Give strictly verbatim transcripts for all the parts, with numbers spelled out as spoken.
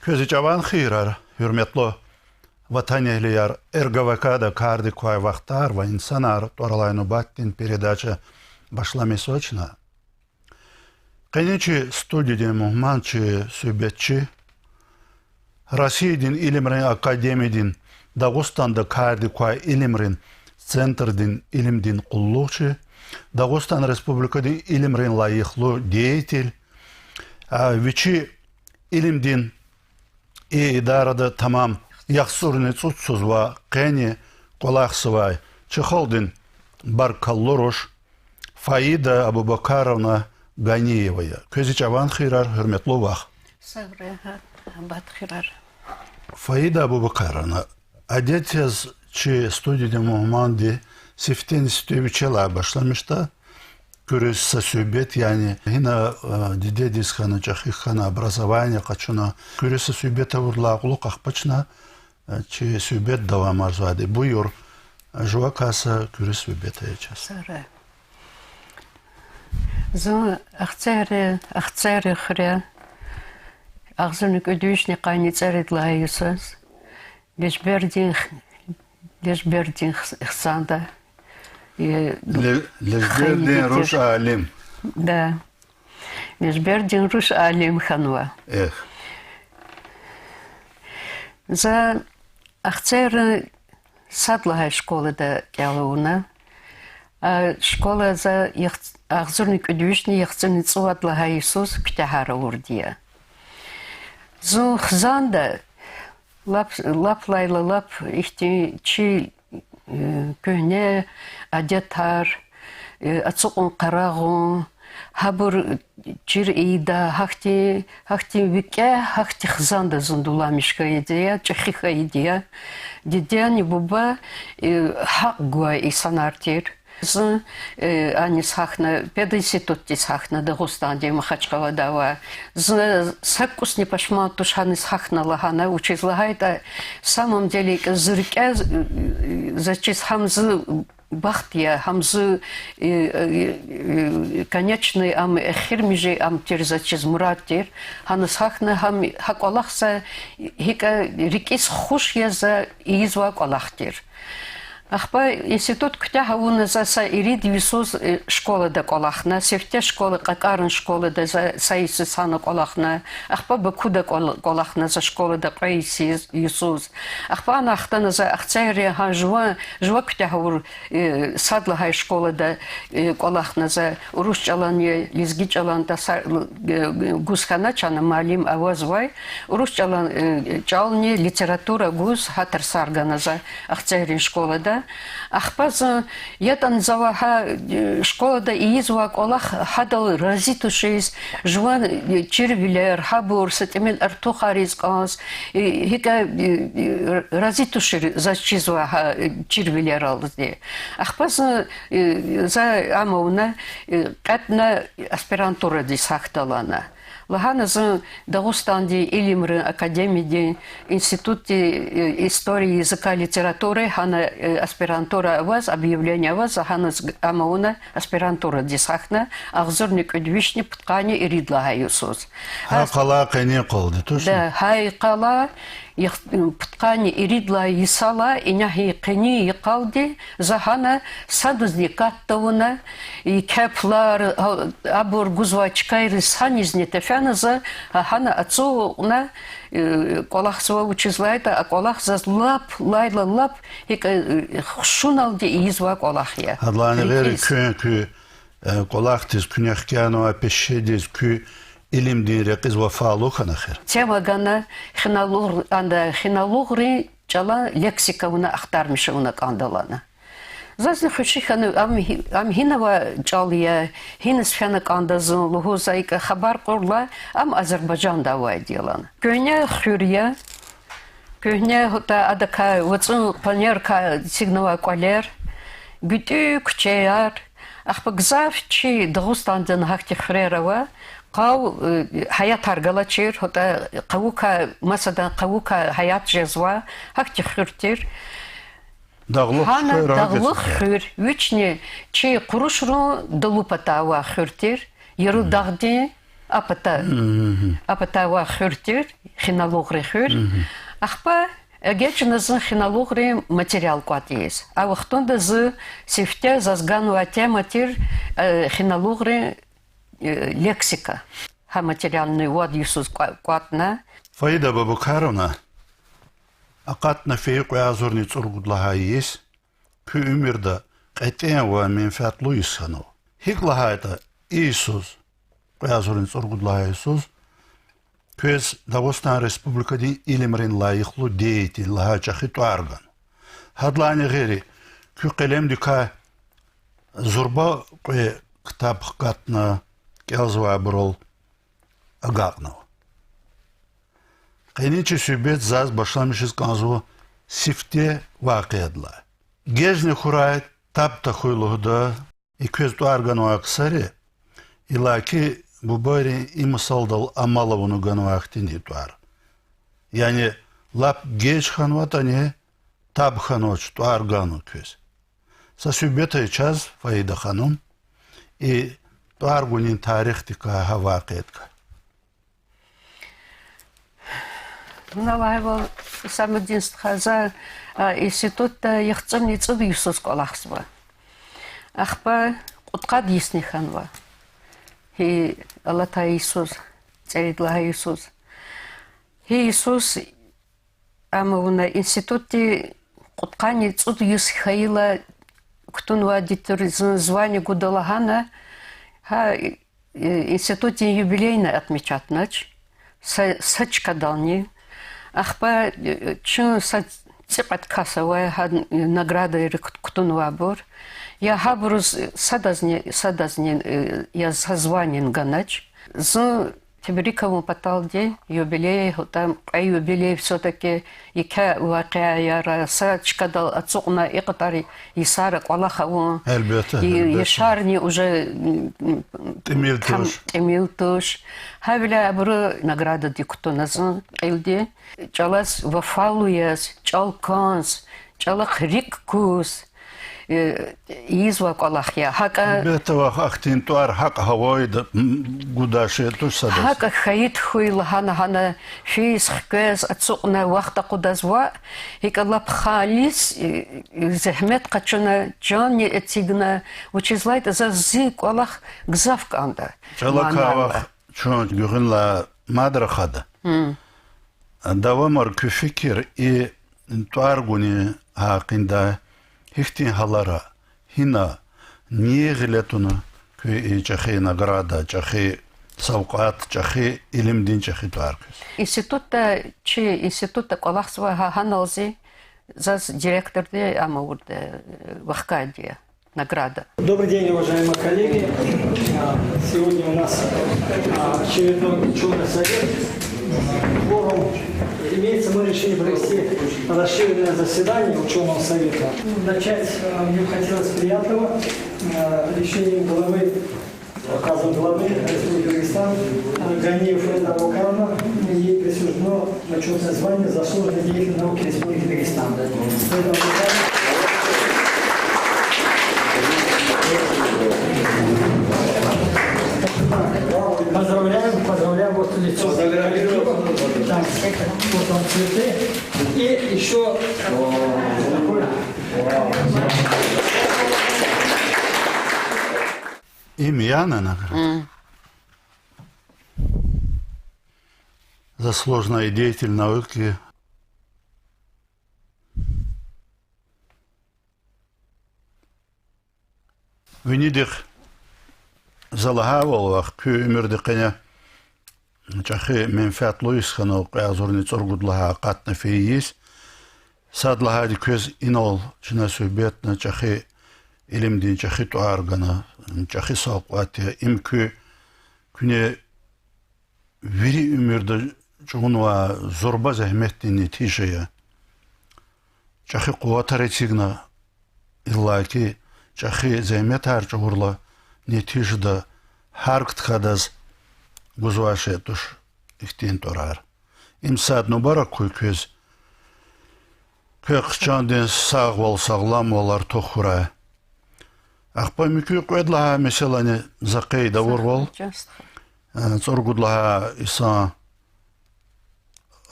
Квез и чӀаван хийирар, гьуьрметлу ватанэгьлияр, РГВК-да кардик квай вахтар ва инсанар тӀвар алай нубатдин передача башламишзавачна. Къенин чи студиядин мугьман, чи суьгьбетчи, Россиядин илимрин академиядин Дагъустанда кардик квай илимрин центрдин илимдин къуллугъчи, Дагъустан Республикадин илимрин лайихлу деятель, а, вичи илимдин и идарада тамам яхцӀурни цӀуд йисуз ва къени кӀвалахзавай чи халкьдин баркаллу руш Фаида Абубакаровна Ганиева я. Квез и чӀаван хийирар, гьуьрметлу вах. Сагърай, абад хийирар. Фаида Абубакаровна, адет яз чи студиядин мугьманди сифтени-сифте вичелай башламишда, куьруьз са суьгьбет, яни гьина, э, дидедиз хьана, чӀехи хьана, образование къачуна, куьруьз са суьгьбет авурдалай кьулухъ ахпа чна, э, чи суьгьбет давамарзавайди. Буюр, жувакай са куьруьз суьгьбет ая чаз. Сагърай. Зун Ахцегьри, Ахцегьрин хуьре агъзурни кӀуьд вишни къанни цӀерид лагьай йисуз, лежбердин, лежбердин хз-, хизанда, э, Ле-, лежбердин хайиди руш тир. Алим. Да. Лежбердин руш алим хьанва. Эх. За Ахцегьрин сад лагьай школада кӀел авуна. А школа за яхц-, агъзурни кӀуьд вишни яхцӀурни цӀувад лагьай йисуз куьтягьар авурди я. Зун хизанда лап, лап лайла лап ихьтин чи, э, куьгьне адетар, э, ацукьун-къарагъун, гьабур чир ийида, гьахьтин, гьахьтин викӀегь, гьахьтин хизанда зун дуламиш хьайиди я, чӀехи хьайиди я. Дидени буба, э, гьахъ гвай инсанар тир. Зун, э, аниз гьахьна, пединститутдиз гьахьна, Дагъустандин Махачкъалада авай. Зун са кӀусни пашман туш гьаниз гьахьна лагьана, вучиз лагьайтӀа, самом деле, икӀ зи рикӀе, э, заз чиз гьам зи бахт я, гьам зи, э, э, э, конечный, ам эхиримжи ам тир, заз чиз мурад тир. Гьаниз гьахьна, гьам гьа кӀвалах за гьикӀ рикӀиз хуш яз ийизвай кӀвалах тир. Ахпа институт куьтягь авуна за са ирид йисуз, э, школада кӀвалахна, сифте школа, Кьакьарин школада за са йисуз гьана кӀвалахна, ахпа Бакуда кӀвал-, кӀвалахна за школада кьве йис-, йисуз. Ахпа ана хтана за Ахцегьрин гьа жува-, жува куьтягь авур, э, сад лагьай школада, э, кӀвалахна за, урус чӀаланни, лезги чӀаланни таса-, э, гуз хьана, чна муаллим авазвай, урус чӀалан, э, чӀални литература гуз гьа тарсар гана за Ахцегьрин школада. Ахпа зун ятӀани завай гьа, э, школада ийизвай кӀвалах гьадал рази тушиз, жуван, э, чирвилер, гьабур са тӀимил артухариз кӀанз, э, гьикӀ, э, э, рази тушир заз чизвай гьа, э, чирвилералди. Ахпа зун, э, за ам авуна, э, кьетӀна аспирантурадиз гьахьда лагьана. Лагьана зун Дагъустандин илимрин академиядин институтди, э, истории языка, литературы гьана, э, аспирантура аваз, объявление аваз, за гьана з-, ам авуна аспирантурадиз гьахьна, агъзурни кӀуьд вишни пудкъанни ирид лагьай йисуз. Гьа къала къенин къалди, тушни? Да, гьа и къала, пудкъанни ирид лагьай йисалай ингье къенин йикъалди за гьана садазни кат тавуна, и кепилар, а-, абур гузвай чкайриз санизни тефена за, гьа гьана ацукьна, э, кӀвалахзава, вучиз лагьайтӀа а кӀвалах заз лап, лайла лап, гьикӀ, э, хушуналди ийизвай кӀвалах я. Гьадалайни гъейри куьн куь, э, кӀвалахдиз куьне хкянавай пешедиз куь илимдин рекьиз вафалу хьана эхир? Тема гана хиналугъ-, ана хиналугърин чӀалан лексика авуна ахтармиш авуна кӀанда лагьана. Зазни хвеши хьана, ам гьи-, ам гьинавай чӀал я, гьиниз фена кӀанда зун лугьуз, за икӀ хабар кьурла, ам Азербайжанда авайди я лагьана. Куьгьне хуьр я, куьгьне гьатта адакай вацӀун панеркай эцигнавай кӀвалер, гуьтӀуь куьчеяр, ахпа гзаф чи Дагъустандани гьахьтин хуьрер ава, къав, э, гьаятар галачир, гьатта къавукай, масадан къавукай гьаят жезва, гьахьтин хуьр тир. Дагълух чкайра гьана дагълух хуьр, вични чи Къурушрин далу патай авай хуьр тир, яру дагъдин, А пата, а пата авай хуьр тир, Хиналугърин хуьр. Ахпа эгечӀна зун Хиналугърин материал кӀватӀ ийиз. А вахтунда зи сифте заз ганвай тема тир, э, Хиналугърин, э, лексика. Гьа материални вад йисуз кӀва-, кӀватӀна. Фаида Бабукаровна, акъатна фейи кьве агъзурни цӀуругуд лагьай йис куь уьмуьрда кьетӀен ва менфятлу йис хьанва. ГьикӀ лагьайтӀа, и йисуз, кьве агъзурни цӀуругуд лагьай йисуз, квез Дагъустан Республикадин илимрин лайихлу деятель лагьай чӀехи тӀвар ганва. Гьадалайни гъейри, куь къелемдикай зурба кьве ктаб хкатна, кӀелзавайбурал агакьнава. Къенин чи суьгьбет заз башламишиз кӀанзава сифте вакъиадилай. Гежни хьурай, таб тахьуй лугьуда и квез тӀвар ганвай ксари, иллаки бубайрин и масалдал амал авуна ганвай хьтинди тӀвар. Яни лап геж хьанватӀани, таб хьанвач, тӀвар ганва квез. Са суьгьбет ая чаз, Фаида ханум, и тӀвар гунин тарихдикай, гьа вакъиядикай. Вуна лагьайвал, Исамудин стха, за, а, институтда яхцӀурни цӀуд йисуз кӀвалахзава. Ахпа кьудкъад йисни хьанва. Гьи алатай йисуз, цӀерид лагьай йисуз. Гьи йисуз, ам авуна институтди кьудкъанни цӀуд йис хьайила кутунвайди тур, зун звание гуда лагьана, гьа, э, институтдин юбилейни отмечатнач, са, са чкадални. Ахпа, э, чун са цӀикьвед кас авай гьа, э, наградайрик кутунвайбур. Я гьабуруз садазни, садазни, э, я са званиени ганач. Зун тебрик авун паталди, юбилей, гьатта кьве юбилей все-таки, еке вакъиаяр, са чкадал ацукьна и кьадар йисара кӀвалах авун. Гьелбетда, и гьелбетда. Яшарни уже, м, м, тӀимил туш. ТӀимил туш. Гьавиляй абуру наградадик кутуна зун кьилди. ЧӀалаз вафалу яз, чӀал кӀанз, чӀалахъ рикӀ куз, э, ийизвай кӀвалах я. ГьакӀа... Гьелбетда, вах, ахьтин тӀвар гьакӀ гьавайда, м, гудай шей туш садаз. ГьакӀа хьайид хьуй лагьана гьана физ, хквез, ацукьна вахт акъудаз ваъ, икӀ лап халис, э, зегьмет къачуна, чанни эцигна, вучиз лагьайтӀа заз зи кӀвалах гзаф кӀанда. ЧӀалакай, вах, чун гуьгъуьнлай мад рахада. Давамар куь фикир и тӀвар гунин гьакъиндай, гьихьтин гьалара, гьина, ни гъиле туна куь и чӀехи награда, чӀехи савкьват, чӀехи илимдин чӀехи тӀвар квез? Институтда, чи институтда кӀвалахзавай гьа-, гьаналзи заз директорди ам авурди, вахкайди я награда. Добрый день, уважаемые коллеги. А, сегодня у нас, а, очередной учёный совет. Форум. Имеется, мы решили провести расширенное заседание учёного совета. Начать, а, мне хотелось с приятного, а, решения главы, указом главы Республики Дагестан, а, Ганиев Фарида Абубакаровна. Ей присуждено почётное звание «Заслуженный деятель науки Республики Дагестан». Поздравляем, поздравляем, вот лицо. Да, вот вам цветы. И ещё такой. Им яна награда? Заслуженный деятель науки. Винидихъ за лагьайвал, вах, куь уьмуьрдин къене чӀехи менфятлу йис хьанва кьве агъзурни цӀуругуд лагьай акъатна фейи йис. Сад лагьайди, квез инал чна суьгьбетна, чӀехи илимдин чӀехи тӀвар гана, чӀехи савкьват я. Им куь, куьне вири уьмуьрда чӀугунвай зурба зегьметдин нетижа я. ЧӀехи къуватар эцигна, иллаки чӀехи зегьметар чӀугурла, нетижада гьар кткадаз гузвай шей туш ихьтин тӀварар. Им сад мубарак хьуй квез. Квехъ чандин сагъвал, сагъламвал артух хьурай. Ахпа муькуь кьвед лагьай месэлани за къейд авурвал. ЦӀуругуд лагьай йисан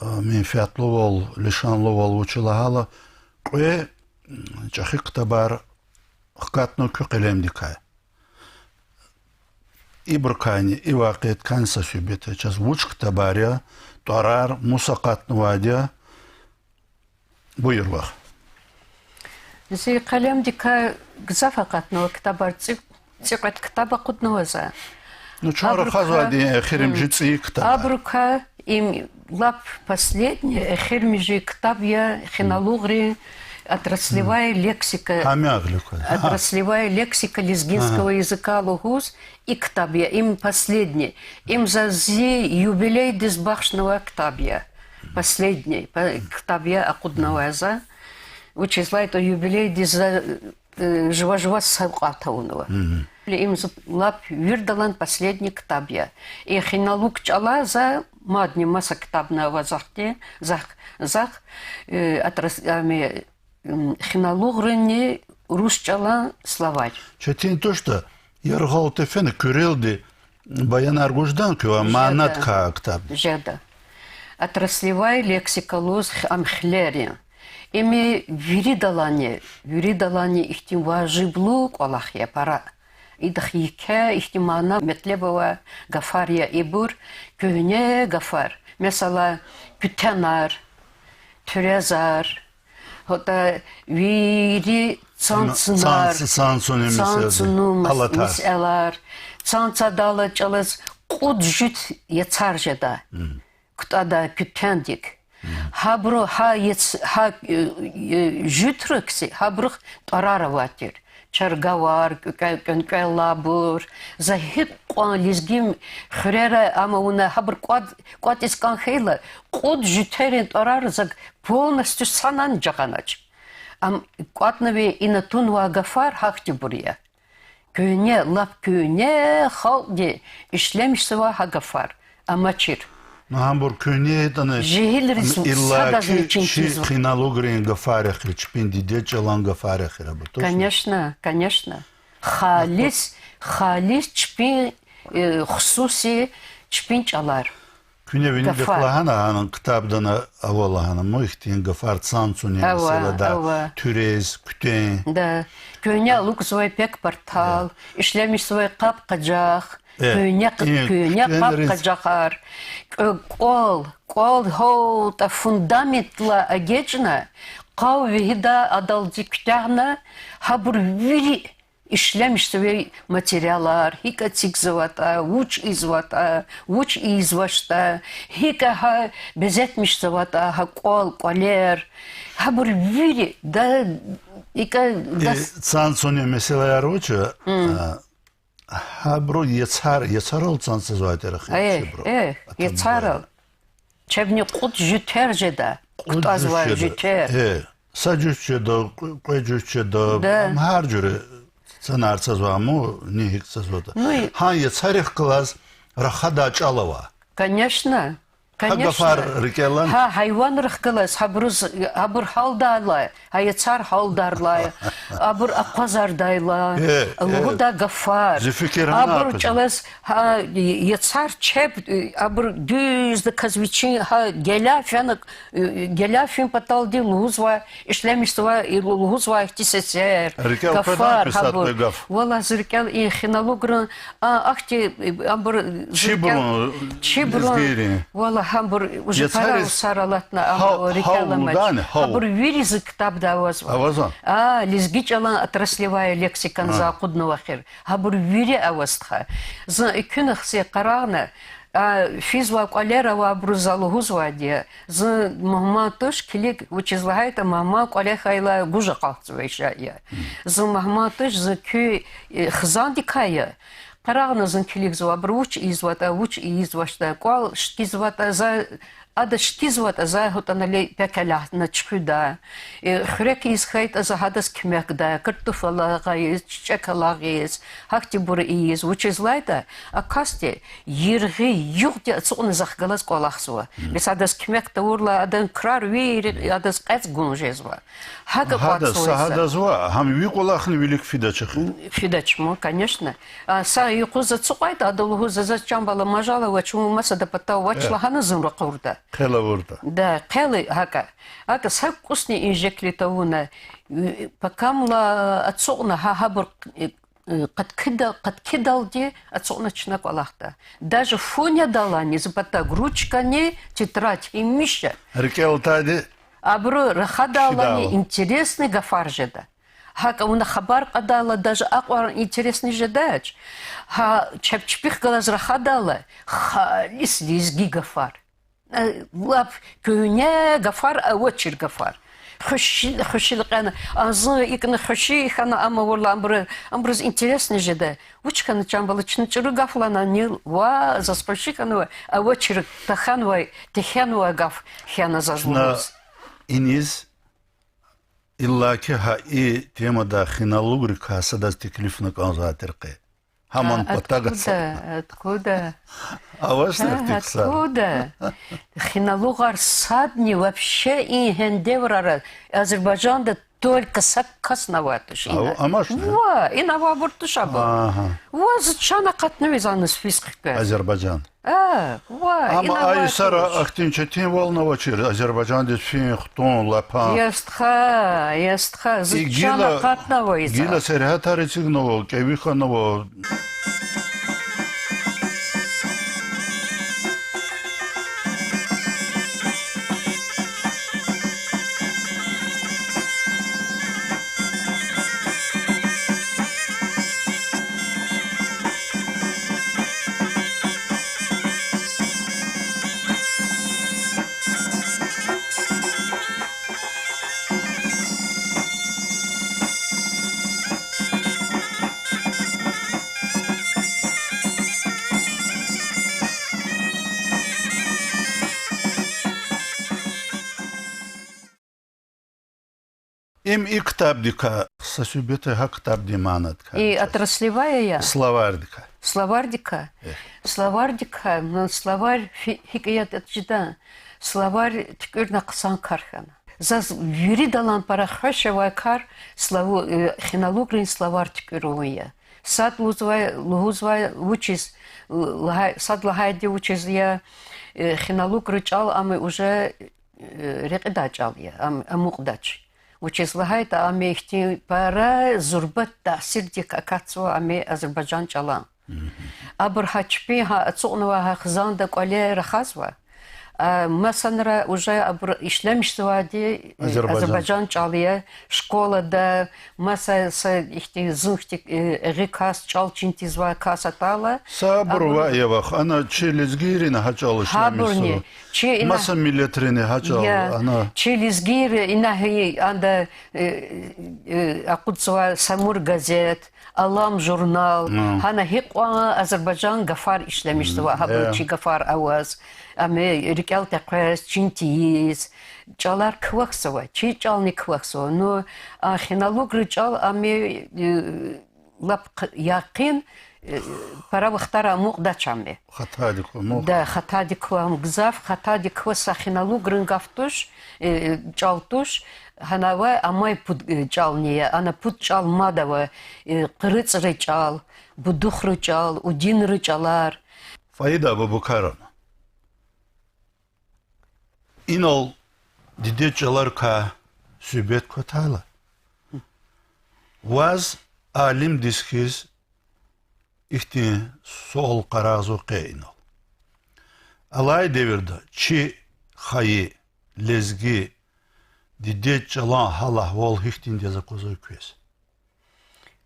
менфятлувал, лишанлувал вуч я лагьайтӀа, кьве чӀехи ктабар хкатнава куь къелемдикай. Ибурукайни, и вакъиядикайни са суьгьбет ая. Чаз вуч ктабар я, тӀварар мус акъатнавайди я? Буюр, вах. Зи къелемдикай гзаф акъатнава ктабар, цӀи-, цӀикьвед ктаб акъуднава за. Ну, чун рахазвайди эхиримжи цӀийи ктаб. Абурукай им лап последний, эхиримжи ктаб я хиналугърин отраслевая лексика. Гьам я гьелелиг. Отраслевая лексика лезгинского языка лугьуз, и ктаб я, им последний. Им за зи юбилейдиз бахшнавай ктаб я. Последний па-, ктаб я акъуднавай за. Вучиз лагьайтӀа юбилейдиз за жува-жуваз савкьват авунва. Им за лап виридалай последний ктаб я. И хиналуг чӀалай за мадни маса ктабни ава захъди, захъ, захъ, э, отрас-, ами, хиналугъринни рус чӀалан словарь. Четин туштӀа, яргъал тефена куьрелди баянар гуз жеда куьн, манадикай ктаб жеда. Отраслевая лексика лугьуз ам хилер я. Им виридалайни, виридалайни ихьтин важиблу кӀвалах я пара. Идахъ еке ихьтин мана-метлеб авай гафар я ибур, куьгьне гафар. Месела, куьтягьнар, туьрезар, гьатта вири цанцунар, цанцунин месэлаяр, цанцунин мес-, алатар, месэлаяр, цанцадайла чӀалаз кьуд-жуьт яцар жеда. КутӀадай куьтягьндик. Гьабуру гьа яц-, гьа, э, э, жуьтрикси гьабурухъ тӀварар авай тир. Чаргавар, кӀвенкӀвеллайбур, за гьикьван лезги хуьрера ам авуна, гьабур кӀватӀ-, кӀватӀиз кӀан хьайила, кьуд жуьтерин тӀварар зак полностью санани жагъанач. Ам кӀватӀнавай, ина тунвай гафар гьахьтинбур я. Куьгьне, лап куьгьне халкьди ишлемишзавай гьа гафар амачир. Ну, гьабур куьгьне ятӀани, жегьилриз садазни чин чизва. Хиналугрин гафар я хьи, чпин дидед чӀалан гафар я хьи абур, точно? Конечно, конечно. Халис, халис чпин, э, хсуси, чпин чӀалар. Куьне винидихъ лагьана, гьана ктабдани ава лагьана, му ихьтин гафар цанцунин месэлада, туьрез, куьтягьан. Да. Куьгьне алукӀзавай пек-партал, ишлемишзавай къаб-къажах, куьгьне, куьгьне къаб-къажахар, кӀвал, кӀвал гьалтӀа фундаментдилай эгечӀна, къав вегьидай адалди куьтягьна, гьабур вири ишлемишзавай материалар, гьикӀ эцигзаватӀа, вуч ийизватӀа, вуч ийизвачтӀа, гьикӀ гьа безетмишзаватӀа гьа кӀвал-кӀвалер, гьабур вири, да, икӀа, да. Цанцунин месэлаяр вуч я, гьабуру яцар, яцарал цанцазвай тир хьи, чебру. Яцарал. Чебни кьуд жуьтер жеда, кьуд жуьт жеда. Са жуьт жеда, кьве жуьт жеда, гьар жуьре цанар цазвай, му ни гьикӀ цазватӀа. Гьа яцарихъ галаз рахадай чӀал ава. Конечно, конечно. Гьа гафар рикӀелай. Гьа гьайванрихъ галаз, гьабуруз, гьабур гьалдайла, гьа яцар гьалдайла, абур акъвазардайла, лугьудай гафар. Абур чӀалаз, гьа яцар чеб, абур дуьздаказ вичин, гьа гелай фена, гелай фин паталди лугьузвай, ишлемишзавай, лугьузвай ихьтин сесер, гафар, гьабур. Валлагь, зи рикӀел и хиналугрин, а, ахьтин, абур, чибурун, чибурун, лезгийрин. Валлагь, гьабур уже пара йисар алатна, а, рикӀел амач. Гьабур вири зи ктабда авазва. А, лезги чӀалан отраслевая лексикани за акъуднава эхир. Гьабур вири ава, стха. Зун экуьнахъ зи къарагъна, а, физвай кӀвалер авайбуруз за лугьузвайди я. Зун мугьман туш, килиг, вучиз лагьайтӀа мугьман кӀвале хьайила гуж акъатзавай шей я. Зун мугьман туш, зун куь, э, хизандикай я. Къарагъна зун килигзава, абуру вуч ийизватӀа, вуч ийизвачтӀа, кӀвал шикизватӀа, за Ада чтизватӀа, за гьатӀанали пекелягьна чуьхуьда. Э, хуьрек ийиз хьайитӀа, за гьадаз куьмекда, картуф алагъиз, чичӀек алагъиз, гьахьтинбур ийиз, вучиз лагьайтӀа, а касди яргъи-югъди ацукьна захъ галаз кӀвалахзава. Бес адаз куьмек тавурла, адан крар вири адаз кьецӀ гун жезва. ГьакӀ кӀватӀзава са. Гьадаз ва, гьам ви кӀвалахни вилик фидач эхир. Фидач ман, конечно. А, са юкъуз ацукьайтӀа, ада лугьузва: заз, чан бала, мажал авач, вун масада патав вач лагьана зун ракъурда. Хъел авурда. Да, хъел гьакӀа. ГьакӀа са кӀусни инжекли тавуна, э, пакамла ацукьна, гьа, гьабур, э, э, къаткида-, къаткидалди ацукьна чна кӀвалахда. Даже фу недалани, за патав ручкани, тетрадь, гьамиша. РикӀел атайди. Абуру рахадалани интересный гафар жеда. ГьакӀа вуна хабар кьадайла, даже акьван интересный жедач. Гьа чеб чпихъ галаз рахадайла, халис лезги гафар. Э, лап куьгьне гафар, авачир гафар. Хуш, хуш элкъвена, а зун икӀна хуш хьана, ам авурла, абуру, абуруз интересный жеда. Вуч хьана, чан бала, чна чӀуру гаф лагьанани? Ва, заз хуш хьанва, авачир тахьанвай, тахьанвай гаф хьана заз лугьуз. Иниз иллаки гьа и темада хиналугрикай садаз теклифна кӀанзавай тир къе. Гьаман патагса. Откуда? Авачни ахьтин ксар? Откуда? Хиналугъар садни вообще и гьа девирда Азербайжанда только са касни авай туш ина. Амачни? Ва, ина авайбур туш абур. Ва зи чан акъатнавай за ана список квез. Азербайжан. А, ва, ина авай туш. Ам а йисара ахьтин четинвални авачир, Азербайжандиз фин, хтун, лапан. Я стха, я стха, зи чан акъатнавай за. Гила сергьятар эцигнава, кӀеви хьанава. Им и ктабдикай, са суьгьбет я гьа ктабдин манадикай. И отраслевая я? Словардикай. Словардикай? Э. Словардикай, ну, словарь фи-, гьикӀ ятӀа чида, словарь туькӀуьрна хъсан кар хьана. Заз виридалай пара хвеш авай кар славу-, э, хиналугрин словарь туькӀуьрун я. Сад лугьузвай, лугьузвай вучиз, лагьай, сад лагьайди вучиз я, э, хиналугрин чӀал ам уже, э, рекьидай чӀал я, ам амукьдач. Вучиз лагьайтӀа ам ихьтин пара зурба таъсирдик акатзава ам азербайжан чӀалан. Абур гьа чпин гьа ацукьнавай гьа хизанда кӀвале рахазва. А масанра уже абур ишлемишзавайди, э, азербайжан чӀал я, школада, маса са ихьтин зун хьтин, э, эгъи кас, чӀал чин тийизвай кас атайла. Сабур ва я вахъ, ана чи лезгийрини гьа чӀал ишлемишзава. Маса миллетрини гьа чӀал, ана. Чи лезгийри ина гьи анда, э, э, акъудзавай Самур газет, Алам журнал, гьана гьикьван азербайжан гафар ишлемишзава, гьабур чи гафар аваз, ам рикӀел текъвез, чин тийиз, чӀалар квахьзава, чи чӀални квахьзава. Ну, а хиналугрин чӀал ам, э, лап якъин, э, пара вахтара амукьдач ам. Хатадик ква, амукь. Да, хатадик ква, ам гзаф хатадик ква, са хиналугрин гаф туш, э, чӀал туш, гьана авай амай пуд, э, чӀални я, ана пуд чӀал мад ава, э, кьрицӀрин чӀал, будухрин чӀал, удинрин чӀалар. Фаида Абубакаровна, инал дидед чӀаларикай суьгьбет кватайла, ваз алимдиз хьиз ихьтин суал къарагъзава къе инал. Алай девирда чи хайи, лезги дидед чӀалан гьал-агьвал гьихьтинди яз аквазва квез?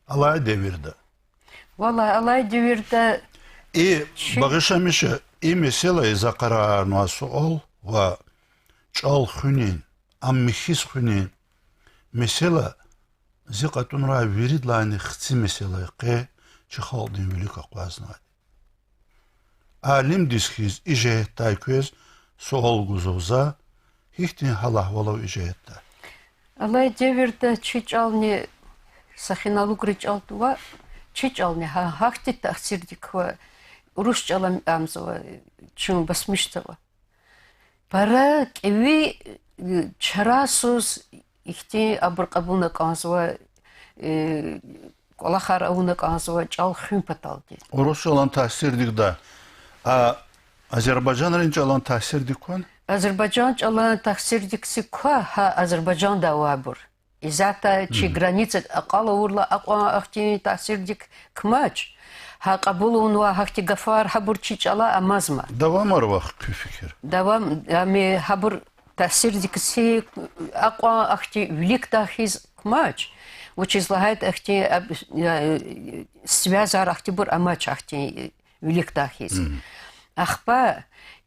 Алай девирда. Валлагь, алай девирда. И багъишламиша, и месэла, и за къарагъарнавай суал ва чӀал хуьнин, ам михьиз хуьнин месэла зи кьатӀунрай виридалайни хци месэла я къе чи халкьдин вилик акъвазнавайди. Алимдиз хьиз и жигьетдай квез суал гузва за, гьихьтин гьал-агьвалав и жигьетда? Алай девирда чи чӀални, са хиналугри чӀал тува, чи чӀални гьа-, гьахьтин таъсирдик ква, урус чӀала амзава, чун басмишзава. Пара кӀеви, э, чарасуз ихьтин абур кьабулна кӀанзава, э, кӀвалахар авуна кӀанзава чӀал хуьн паталди. Урус чӀалан таъсирдикдай, а азербайжанрин чӀалан таъсирдик кван? Азербайжан чӀалан таъсирдикси ква гьа Азербайжанда авайбур. Исятда чи граница акьал авурла акьван ахьтин таъсирдик кумач. Гьа кьабул авунвай гьахьтин гафар, гьабур чи чӀала амазма. Давамарвахъ куь фикир. Давам, ами гьабур таъсирдикси акьван ахьтин виликдай хьиз кумач. Вучиз лагьайтӀа ахьтин, э, связар ахьтинбур амач ахьтин виликдай хьиз. Ахпа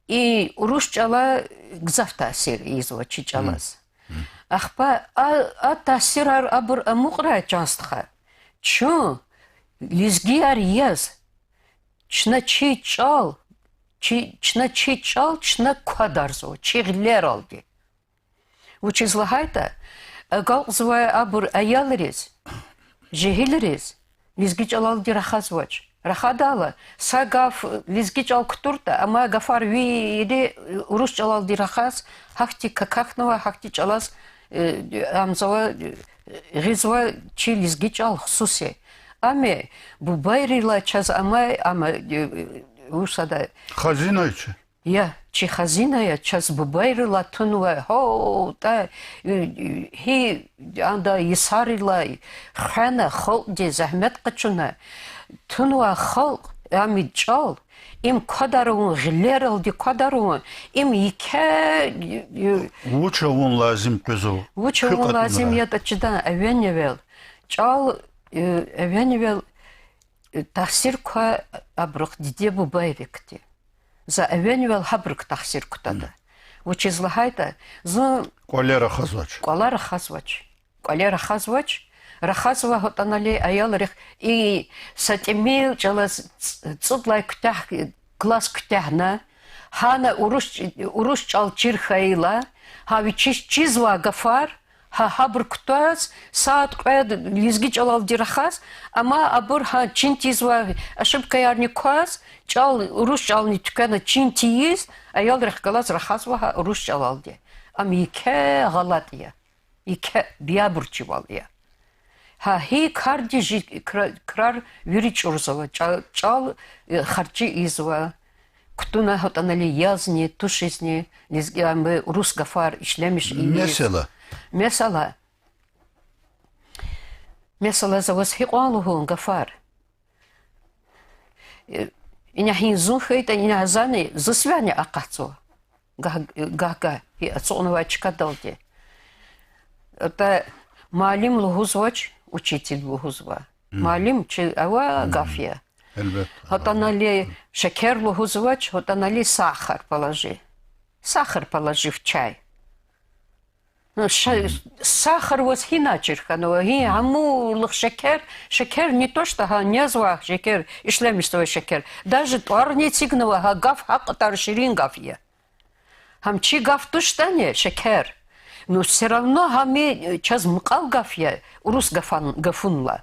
и урус чӀала гзаф таъсир ийизва чи чӀалаз. Ахпа а, а таъсирар абур амукьрай, чан стха. Чун лезгияр яз, чна чи чӀал, чи, чна чи чӀал чна квадарзава, чи гъилералди. Вучиз лагьайтӀа, агалкьзавай абур аялриз, жегьилриз лезги чӀалалди рахазвач. Рахадайла, са гаф лезги чӀал кутуртӀа, амай гафар вири урус чӀалалди рахаз, гьахьтин какахьнава, гьахьтин чӀалаз, э, амзава, э, гъизва чи лезги чӀал хсуси. Ами бубайрилай чаз амай, ама, э, вуж сада, хазина я чи. Я, чи хазина я, чаз бубайрилай тунвай, гьатта, э, гьи анда йисарилай хвена, халкьди зегьмет къачуна тунвай халкь, ами чӀал, им квадар авун, гъилералди квадар авун, им еке, э, вуч авун лазим къвезва, вуч авун лазим ятӀа чидан, эвенивел чӀал, э, эвенивел, э, таъсир ква абурухъ, диде-бубайрикди. За эвенивел гьабурук таъсир кутада. Вучиз лагьайтӀа, зун кӀвале рахазвач. КӀвале рахазвач. КӀвале рахазвач. Рахазва гьатӀанали аялрихъ, и са тӀимил чӀалаз ц-, цӀуд лагьай куьтягь, класс куьтягьна, гьана урус, урус чӀал чир хьайила, гьа вичиз чизвай гафар, гьа гьабур кутаз, сад-кьвед лезги чӀалалди рахаз, амма абур гьа чин тийизвай ошибкаярни кваз, чӀал, урус чӀални туькӀвена чин тийиз, аялрихъ галаз рахазва гьа урус чӀалалди. Ам еке гъалатӀ я. Еке биябурчивал я. Гьа гьи кардиз чи кра-, крар вири чӀурзава, чӀа-, чӀал, э, харжи ийизва. Кутуна гьатӀанали язни, тушизни, лезги, ам, урус гафар ишлемиш ийиз. Месела? Месела. Месела, за ваз гьикьван лугьун гафар. Э, ина гьин зун хьайитӀа, ина зани, заз вяни акъатзава. Гагь-, гагь-гагь гьи ацукьнавай чкадалди. АтӀа муаллим лугьузвач, учитель лугьузва. Муаллим чи ава гаф я. ГьатӀанали шекер лугьузвач, гьатӀанали сахар положи. Сахар положи в чай. Ну, ша-, сахар ваз гьина чир хьанва, гьи гьамулух шекер, шекер не то что гьа незвай шекер, ишлемишзавай шекер. Даже тӀварни эцигнава, гьа гаф гьакьван ширин гаф я. Гьам чи гаф туштӀани, шекер. Ну, всё равно гьам и чаз мукьвал гаф я, урус гафан-, гафунилай.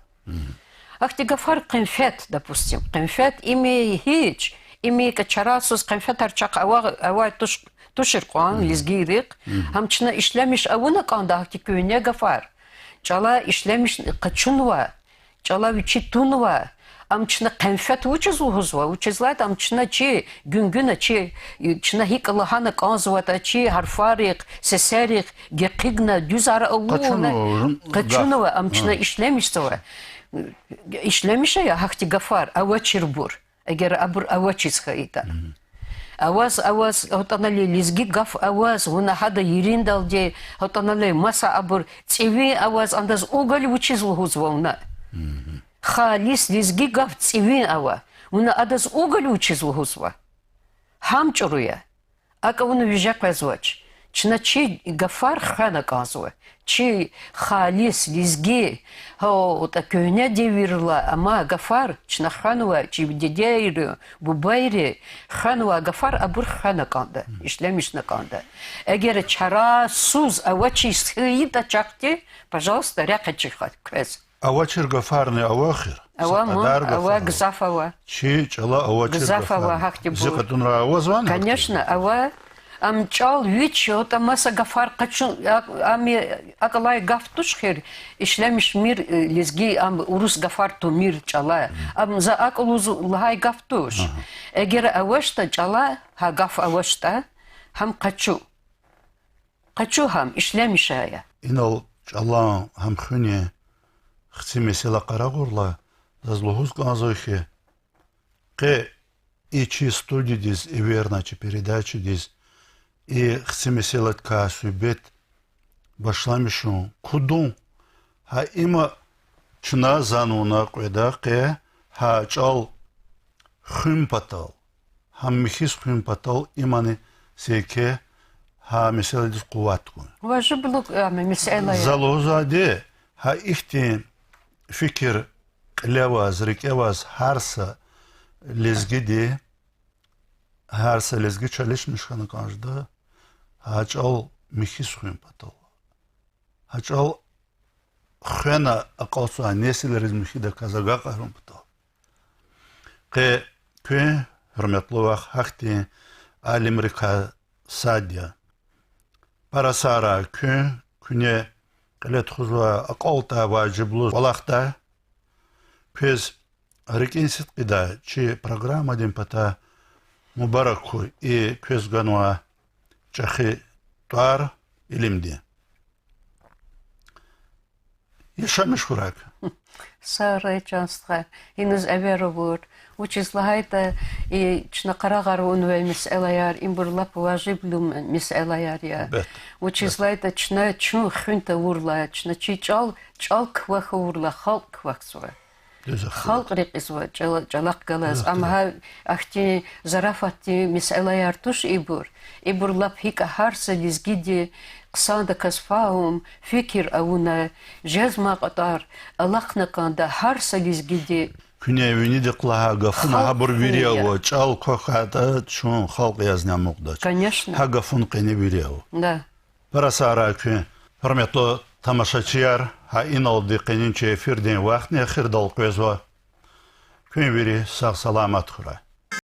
Ахьтин гафар къенфет, допустим. Къенфет им гьич, им икӀ чарасуз къенфетар чахъ ава-, авай туш-, тушир кьван лезгийрихъ. Гьам чна ишлемиш авуна кӀанда ахьтин куьгьне гафар. ЧӀала ишлемиш къачунва, чӀала вичи тунва. Ам чна къенфет вучиз лугьузва? Вучиз лагьайтӀа ам чна чи гуьнгуьна чи, чна гьикӀ лагьана кӀанзаватӀа чи гьарфарихъ, сесерихъ гекъигна, дуьзар авуна, къачунва, ам чна ишлемишзава. Ишлемиш ая гьахьтин гафар авачирбур, эгер абур авачиз хьайитӀа. Аваз, аваз, гьатӀанали лезги гаф аваз, вуна гьада ириндалди, гьатӀанали маса абур цӀивин аваз, андаз уголь вучиз лугьузва вуна? Халис лезги гаф цӀивин ава. Вуна адаз уголь вучиз лугьузва? Гьам чӀуру я. АкӀ авуна виже къвезвач. Чна чи гафар хвена кӀанзава. Чи халис лезги, гьатта куьгьне девирдилай амай гафар чна хвенва, чи дидейри, бубайри хвенвай гафар абур хвена кӀанда, ишлемишна кӀанда. Эгер чарасуз авачиз хьайитӀа чахъди, пожалуйста, рехъ эцигиз квез. Авачир гафарни ава эхир. Ава, са кьадар ава, гафар ава. Гзаф ава. Чи чӀала авачир гафар ава. Гзаф ава гьахьтинбур. Зи къатунра авазвани? Конечно, ава. Ам чӀал вич, гьатта маса гафар къачу-, а-, ам акӀ алай гаф туш эхир, ишлемишмир, э, лезги, ам урус гафар тумир чӀала. Ам за акӀ лугьуз лагьай гаф туш. Эгер авачтӀа чӀала, гьа гаф авачтӀа, гьам къачу. Къачу гьам, ишлемиш ая. Инал чӀалан гьам хуьнин хци месэла къарагъурла, заз лугьуз кӀанзава хьи, къе и чи студиядиз эверна, чи передачадиз и хци месэладикай суьгьбет башламишун кудун, гьа има чна, зани вуна кьведа къе, гьа чӀал хуьн патал, гьам михьиз хуьн патал имани серке гьа месэладиз къуват гун. Важиблу, ам, месэла я. За лугьузвайди, гьа ихьтин фикир кьиле аваз, рикӀе аваз гьар са лезгиди, гьар са лезги чалишмиш хьана кӀан жеда, гьа чӀал михьиз хуьн патал. Гьа чӀал хвена акьалтзавай несилриз михьидаказ агакьарун патал. Къе куьн, гьуьрметлу вах, гьахьтин алимрикай сад я. Пара сагърай куьн, куьне кьиле тухузвай акьалтӀай важиблу кӀвалахдай. Квез рикӀин сидкьидай чи программадин патай мубарак хьуй и квез ганвай чӀехи тӀвар илимдин. Яшамиш хьурай квехъ. Сагърай, чан стха, иниз эвер авур. Вучиз лагьайтӀа, и чна къарагъарунвай месэлаяр, ибур лап важиблу месэлаяр я. Вучиз лагьайтӀа чна чун хуьн тавурла, чна чи чӀал, чӀал квахь авурла, халкь квахьзава. Халкь рекьизва чӀала-, чӀалахъ галаз. Ам гьа ахьтин зарафатдин месэлаяр туш ибур. Ибур лап гьикӀ гьар са лезгиди хъсандаказ фагьум, фикир авуна, жезмай кьатӀар алахъна кӀанда гьар са лезгиди. Куьне винидихъ лагьай гафуна гьабур вири ава, чӀал квахьайтӀа чун халкь язни амукьдач. Гьа гафун къене вири ава. Пара сагърай куьн. Гьуьрметлу тамашачияр, гьа иналди къенин чи эфирдин вахтни эхирдал къвезва. Куьн вири сагъ-саламат хьурай.